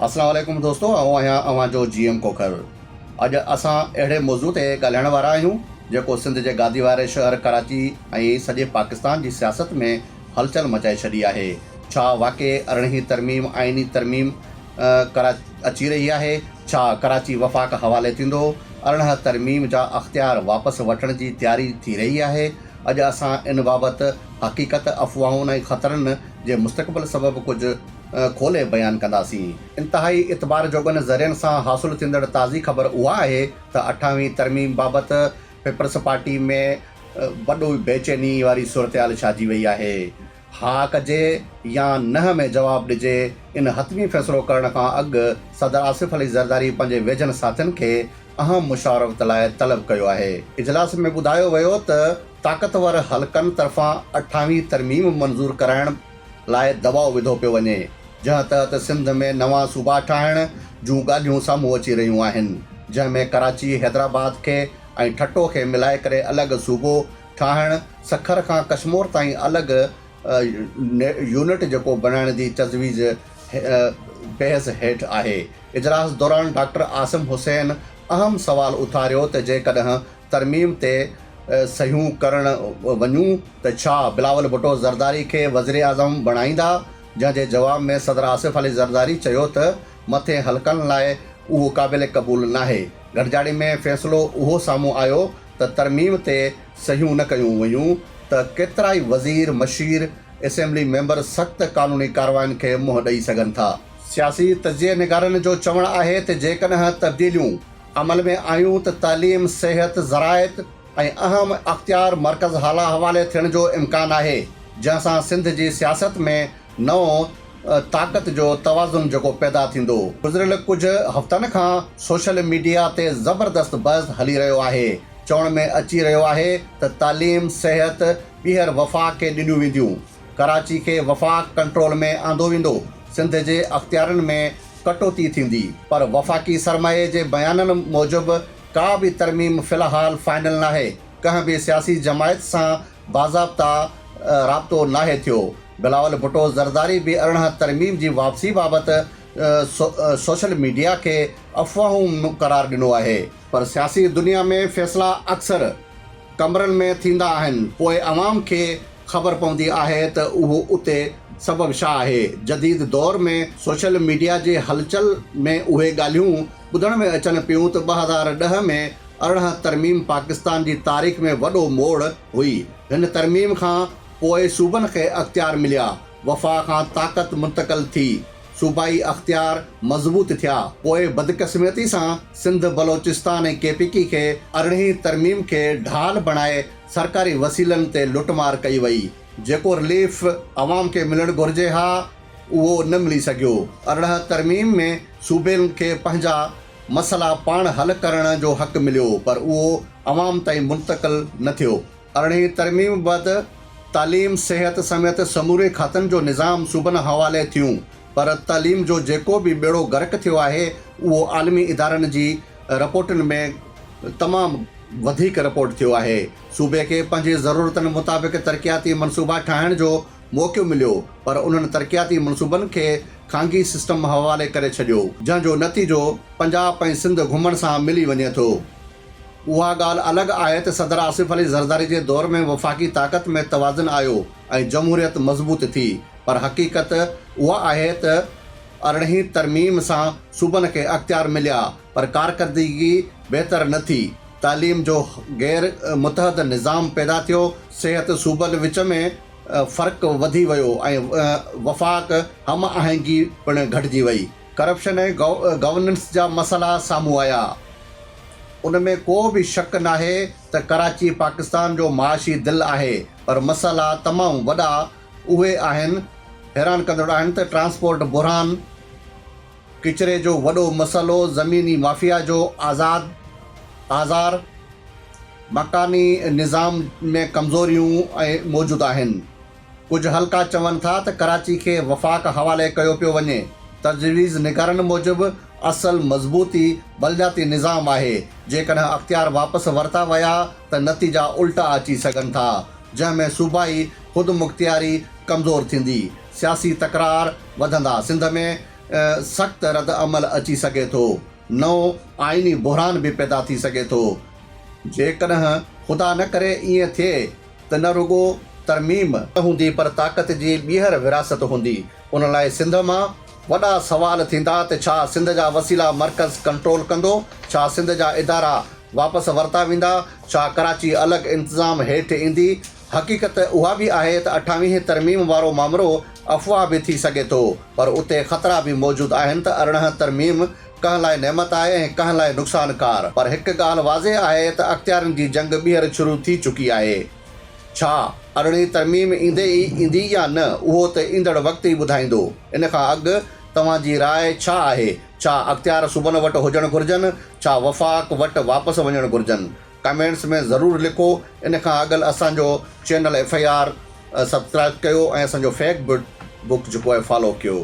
اسلام عليڪم دوستو آئون آهيان اوهان جو جي ايم کوکر اڄ اسان اهڙي موضوع تي ڳالهائڻ وارا آهيون جيڪو سنڌ جي گادي واري شهر ڪراچي ۽ سڄي پاڪستان جي سياست ۾ هلچل مچائي ڇڏي آهي ڇا واقعي ارڙهين ترميم آئيني ترميم ڪرا اچي رهي آهي ڇا ڪراچي وفاق حوالي ٿيندو 18 ترميم جا اختيار واپس وٺڻ جي تياري ٿي رهي آهي اڄ اسان ان بابت حقيقت افواهن ۽ خطرن جي مستقبل سبب ڪجهه کولي بيان ڪنداسين. انتهائي اعتبار جوڳن ذريعن سان حاصل ٿيندڙ تازي خبر اها آهي ته اٺاويهين ترميم بابت پيپلز پارٽي ۾ وڏو بيچيني واري صورتحال ڇائجي وئي آهي. ها ڪجي يا نه ۾ جواب ڏجي ان حتمي فيصلو ڪرڻ کان اڳ صدر آصف علي زرداري پنهنجي ويجهن ساٿين کي اهم مشاورت لاء طلب ڪيو آهي. اجلاس ۾ ٻڌايو ويو ته طاقتور حلقن طرفان اٺاويهين ترميم منظور ڪرائڻ لاء دٻاء وڌو پيو وڃي، جنهن تحت سنڌ ۾ نوان صوبا ٺاهڻ جون ڳالهيون سامهون اچي رهيون آهن، جنهن ۾ ڪراچي، حيدرآباد کي ۽ ٺٽو کي ملائي ڪري الڳ صوبو ٺاهڻ، سکر کان ڪشمور تائين الڳ يونٽ جيڪو بڻائڻ جي تجويز بحث هيٺ آهي. اجلاس دوران ڊاڪٽر عاصم حسين اهم سوال اٿاريو ته جيڪڏهن ترميم تي صحيحون ڪرڻ وڃون ته ڇا بلاول ڀٽو زرداري کي وزيراعظم بڻائيندا؟ جنهن جي جواب ۾ صدر آصف علي زرداري چيو ته مٿين حلقن لاء اهو قابل قبول ناهي. گڏجاڻي ۾ فيصلو اهو سامهون آيو ته ترميم تي صحيحون نه ڪيون ويون ته ڪيترائي وزير، مشير، اسيمبلي ميمبر سخت قانوني ڪاررواين کي منهن ڏئي سگهن ٿا. سياسي تجزيي نگارن جو چوڻ آهي ته جيڪڏهن تبديليون عمل ۾ آيون ته تعليم، صحت، زراعت ۽ اهم اختيار مرڪز هالا حوالي ٿيڻ جو امڪان آهي، جنهن سان سنڌ جي سياست ۾ نئون طاقت جو توازن جيڪو پيدا ٿيندو. گذريل ڪجهه هفتن کان سوشل ميڊيا تي زبردست بحث هلي رهيو آهي، چوڻ ۾ اچي رهيو آهي ته تعليم، صحت ٻيهر وفاق کي ڏنيون وينديون، ڪراچي کي وفاق ڪنٽرول ۾ آندو ويندو، سنڌ جي اختيارن ۾ ڪٽوتي ٿيندي، پر وفاقي سرمايي جي بيانن موجب ڪا به ترميم في الحال فائنل ناهي، ڪنهن به سياسي جماعت سان باضابطا رابطو ناهي ٿيو. بلاول ڀٽو زرداري به 18 ترميم جي واپسي بابت سوشل ميڊيا کي افواهون قرار ڏنو آهي. پر سياسي دنيا ۾ فيصلا اڪثر ڪمرن ۾ ٿيندا آهن، پوء عوام کي خبر پوندي آهي ته اهو اتي سبب ڇا آهي. جديد دور ۾ سوشل ميڊيا جي هلچل ۾ اهي ڳالهيون ٻڌڻ ۾ اچن پيون ته 2010 ۾ 18 ترميم پاڪستان جي تاريخ ۾ وڏو موڙ هئي. هن ترميم کان پوء صوبن کي اختيار مليا، وفاق کان طاقت منتقل ٿي، صوبائي اختيار مضبوط ٿيا. پوء بدقسمتي سان سنڌ، بلوچستان ۽ ڪي پي ڪي کي ارڙهين ترميم کي ڍال بڻائي سرڪاري وسيلن تي لٽ مار ڪئي وئي، جيڪو رليف عوام کي ملڻ گهرجي ها، اهو نه ملي سگهيو. 18 ترميم ۾ صوبن کي پنهنجا مسئلا پاڻ حل ڪرڻ جو حق مليو، پر اهو عوام تائين منتقل نه ٿيو. ارڙهين ترميم بعد تعليم، صحت سميت سموري کاتن جو نظام صوبن حوالي ٿيون، پر تعليم جو جيڪو به ٻيڙو غرق ٿيو آهي، اهو عالمي ادارن جي رپورٽن ۾ تمام وڌيڪ رپورٽ ٿيو آهي. صوبي کي پنهنجي ضرورتن مطابق ترقياتي منصوبا ٺاهڻ جو موقعو مليو پر انهن ترقياتي منصوبن کي خانگي سسٽم حوالي ڪري ڇڏيو، جنهن جو نتيجو پنجاب ۽ سنڌ گهمڻ سان ملي وڃي ٿو. اها ڳالهه الڳ آهي ته صدر آصف علي زرداري جي دور ۾ وفاقي طاقت ۾ توازن آيو ۽ جمهوريت مضبوط ٿي پر حقيقت اها آهي ته ارڙهين ترميم سان صوبن کي اختيار مليا پر ڪارڪردگي بهتر نه ٿي، تعليم جو غير متحد نظام پيدا ٿيو، صحت صوبن وچ ۾ فرق وڌي ويو ۽ وفاق هم آهنگي پڻ گهٽجي وئي. ڪرپشن ۽ گورننس جا مسئلا سامهون آيا. ان ۾ ڪو به شڪ ناهي ته ڪراچي پاڪستان جو معاشي دل آهي پر مسئلا تمام وڏا اهي آهن حيران ڪندڙ آهن ته ٽرانسپورٽ بحران، ڪچري جو وڏو مسئلو، زميني مافيا جو آزاد آزار، مڪاني نظام ۾ ڪمزوريون ۽ موجود آهن. ڪجهه حلقا چون ٿا ته ڪراچي کي وفاق حوالي ڪيو پيو وڃي. تجويز نگارن موجب اصل مضبوطي بلدياتي نظام آهي، جيڪڏهن اختيار واپس ورتا ويا ته نتيجا الٽا اچي سگهن ٿا، جنهن ۾ صوبائي خودمختياري ڪمزور ٿيندي، سياسي تڪرار وڌندا، سنڌ ۾ سخت رد عمل اچي سگهي ٿو. نئون آئيني بحران به پيدا ٿي سگهي ٿو. جيڪڏهن خدا نه ڪري ائين ٿئي ته نه رڳو ترميم هوندي پر طاقت جي ٻيهر ورهاست هوندي. ان لاء سنڌ مان وڏا سوال ٿيندا ته ڇا سنڌ جا وسيلا مرڪز ڪنٽرول ڪندو؟ ڇا سنڌ جا ادارا واپس ورتا ويندا؟ ڇا ڪراچي الڳ انتظام هيٺ ايندي؟ حقيقت اها به آهي ته اٺاويهين ترميم وارو مامرو افواهه به ٿي سگهي ٿو پر اتي خطرا به موجود آهن ته ارڙهن ترميم ڪنهن لاء نعمت آهي ۽ ڪنهن لاء نقصانڪار پر هڪ ڳالهه واضح آهي ته اختيارين جي جنگ ٻيهر شروع ٿي چڪي آهي. ڇا ارڙهين ترميم ايندي ئي ايندي يا نه اهو ته ايندڙ وقت ئي ٻڌائيندو. ان کان اڳ توهان جي راء ڇا آهي؟ ڇا اختيار صوبن وٽ هجڻ گهرجن؟ ڇا وفاق وٽ واپس وڃڻ گهرجن؟ ڪمينٽس ۾ ضرور لکو. ان کان اڳل اسان جو channel F I R subscribe ڪيو ۽ اسان جو فيڪ بڪ جيڪو آهي فالو ڪيو.